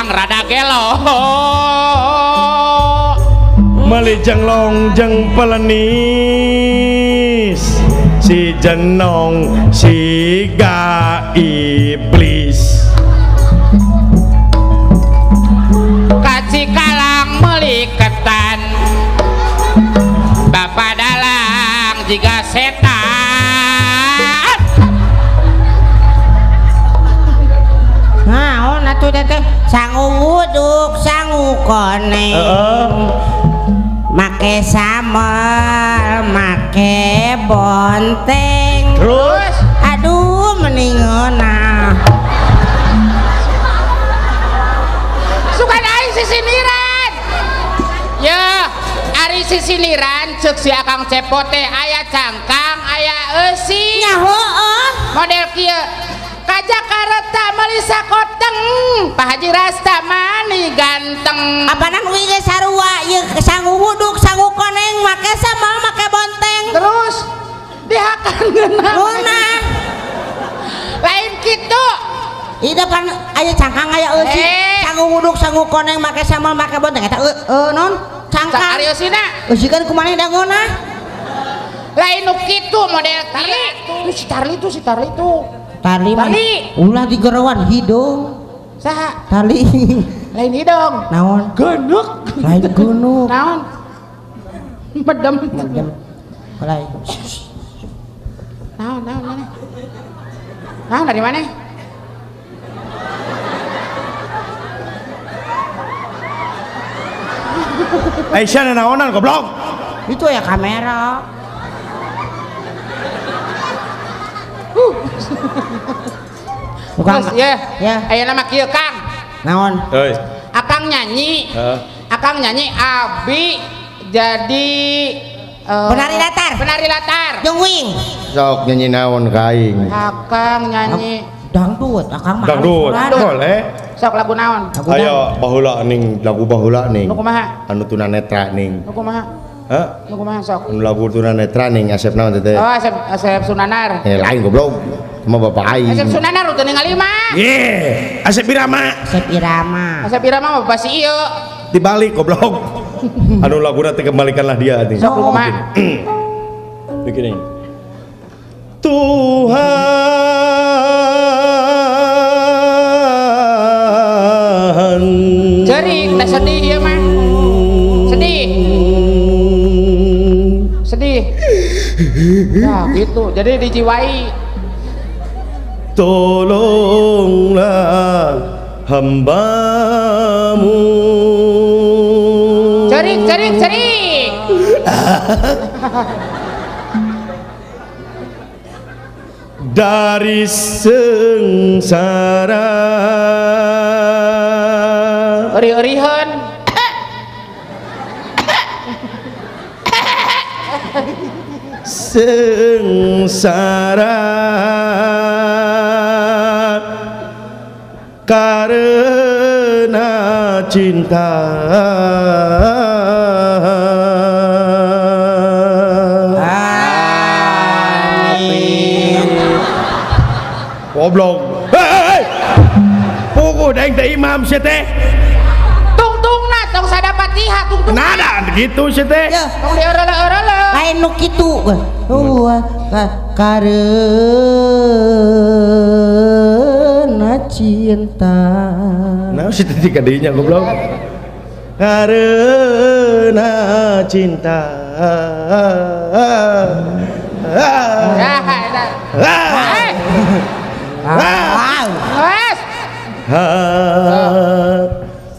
Akang rada gelo. Meuli jenglong jeung pelenis si jenong siga iblis. Kacikalang meuli ketan bapak dalang jiga setan. Naon atuh teh sangu wuduk sangu koneng. Make samel make bonteng. Terus aduh meningeuna. Suka aing sisiniran. Ya, ari sisiniran ceuk si Akang Cepot teh aya cangkang, aya eusi. Nya heueuh. Model kieu. Ka Jakarta meuli sakoteng, Pak Haji Rasta mani ganteng. Apanan uing ge sarua ieu sangu wuduk sangu koneng make samel make bonteng. Terus dihakan ngeunah. Ngeunah. Lain kitu. Ieu pan aya cangkang aya eusi. Sangu wuduk sangu koneng make samel make bonteng eta non cangkang. Ari eusina. Eusi kan kumaneh da ngeunah. Lain nu kitu model Tarli. Tuh si Tarli tuh si Tarli tuh. Tali mah ulah digerowan hidung. Saha? Tali. Lain hidung. Naon? Genuk. Lain genuk. Naon? Medem. Medem. Lain. Naon, naon, mana? Naon dari mana? Aisyah naonan goblok. Itu ya kamera. Bukan ya, ya. Ayo nama kieu Kang. Naon? Euy. Akang nyanyi. Akang nyanyi abi jadi penari latar. Penari latar. Jeung wing. Sok nyanyi naon ka aing? Akang nyanyi dangdut, akang mah. Dangdut. Boleh. Sok lagu naon? Ayo baheula ning lagu baheula ning. Nu kumaha? Anu tunanetra ning. Nu kumaha? Hah? Nu kumaha sok? Anu lagu tunanetra ning Asep naon teh? Oh, Asep Asep Sunanar. Eh lain goblok. Sama bapak aing. Asep Sunanar udah ningali mah. Ye, Asep Irama. Asep Irama. Asep Irama mah bapak si ieu. Dibalik goblok. Anu laguna teh kembalikanlah dia nih. Sok kumaha? Begini. Tuhan Cerik teh sedih ieu mah. Sedih. Sedih. Nah, gitu. Jadi dijiwai. Tolonglah hambamu. Cerik, cerik, cerik. Dari sengsara. Eri-erihan. Sengsara karena cinta. Amin. Goblok. Hei, puguh daeng teh imam sia teh. Tungtungna tong sadapatiha tungtung. Nada gitu sia teh. Tong diorele-orele. Lain nu kitu. Karena cinta. Nah, si teh kadinya goblok. Karena cinta.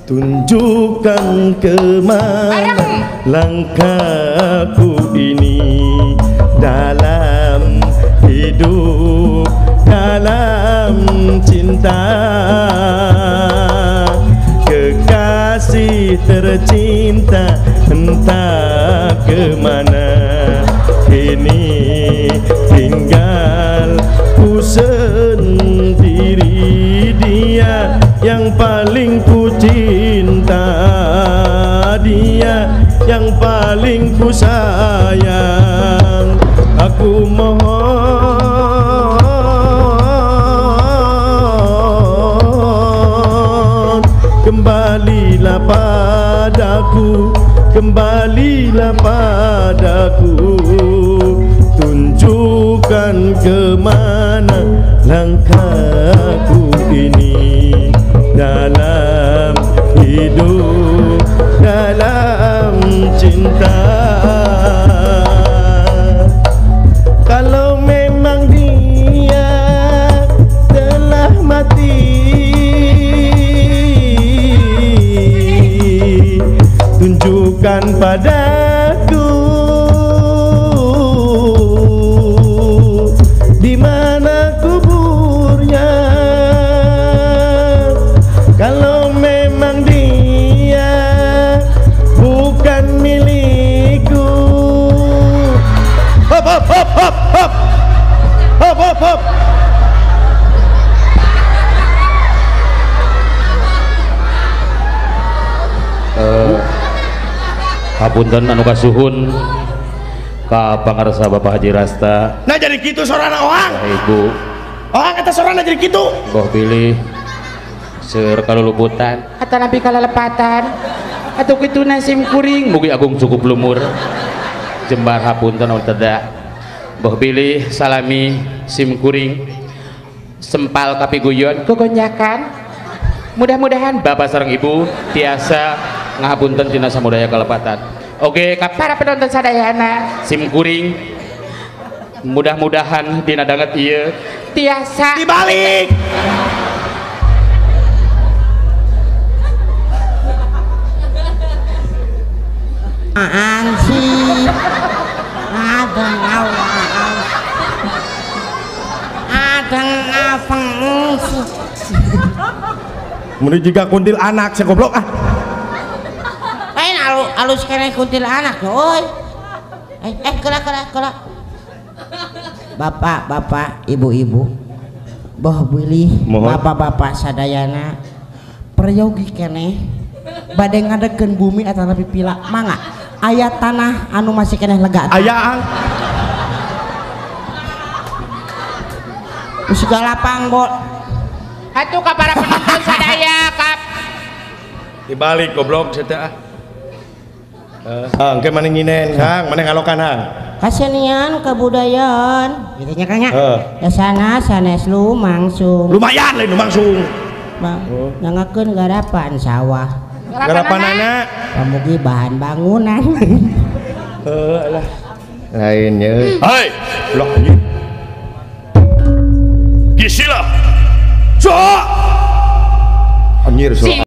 Tunjukkan kemana langkahku ini dalam hidup, dalam cinta. Kekasih tercinta entah kemana kini tinggal ku sendiri. Dia yang paling ku cinta, dia yang paling ku sayang. Aku mohon Kembalilah padaku, kembalilah padaku. Tunjukkan kemana langkahku ini dalam hidup, dalam cinta. Kalau memang dia telah mati, tunjukkan padaku di mana kuburnya. Kalau memang dia bukan milikku. Hop hop hop hop hop hop hop hop. Hapunten anu kasuhun ka pangarsa Bapak Haji Rasta. Nah jadi kitu sorana oang. Ibu. Oang eta sorana jadi kitu. Boh pilih seur kaluluputan atanapi kalalepatan atuh kitu sim kuring mugi agung cukup lumur. Jembar hapunten anu teda. Boh pilih salami sim kuring sempal kapiguyon gogonyakan. Mudah-mudahan bapak sareng ibu tiasa ngahapunten tina samudaya kalepatan. Oke, ka para penonton sadayana sim kuring mudah-mudahan dina danget ieu tiasa dibalik. Apaan sih? Adeng adeng apa sih? Mun jiga kuntil anak sia goblok ah. Lain alus keneh kuntil anak euy. Kela kela kela. Bapak-bapak, ibu-ibu, boh bilih bapak-bapak sadayana peryogi keneh bade ngadekeun bumi atanapi pila mangga aya tanah anu masih keneh lega. Aya ang. Geus lapang bol. Atuh ka para penonton sadaya kap. Dibalik goblok sia teh ah. Hang ke maneh nginen hang, maneh ngalokan hang. Kasenian kebudayaan gitu nya Kang nya. Ya sana sanes lumangsung. Lumayan lain lumangsung. Bang, nangakeun garapan sawah. Garapanana pamugi bahan bangunan. Heuh lah. Lain ye. Hei, loh anjing. Gisila. Sok. Anjir sok.